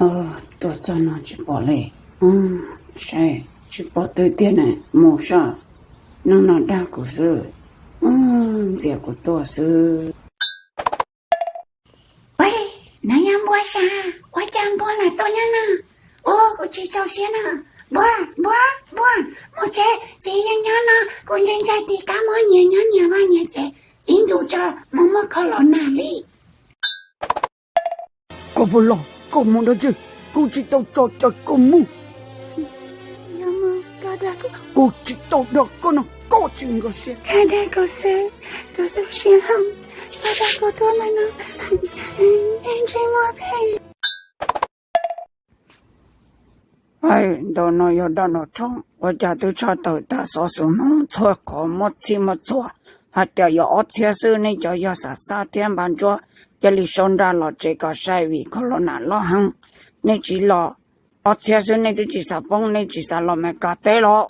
Tuaj txog no tsis pom li. Saib tsis pom twg tiag na, mus saib. Neeg no dag kuv xwb, ntxias kuv tuaj xwb. Ua, nov yog npua sas, ua cas npua lam tuaj nyob no? Ua, kuv tsis txaus siab no. Npua, npua, npua, mus tsev, tsis yeej nyob no, kuv ntshai ntshai tim qab mob nyias nyob nyias vaj nyias tsev, ib ntus tso mus muaj kho los nag li. Koj puas los, koj mus dab tsi? Kuv tsis tau tso caw koj mus. Kuv tsis tau dag koj no, koj tsis nkag siab. Koj dag kuv xwb, kuv tu siab heev, koj dag kuv tuaj ntawm no, ntsej muag phem. Ntawm no yog Donald Trump, ua cas twb tshaj tawm tas xov xwm Hmoob txhua qhov muaj txhij muaj txhua hais tias yuav ob txhiab xwb, nej cov yog Xam Xaj thiab Npab Ntsuab cia li sau nra los tsev kom sai vim corona loj heev. Nej tsis los, ob txhiab xwb nej twb tsis xav poob, nej tsis xav los Meskas teb los?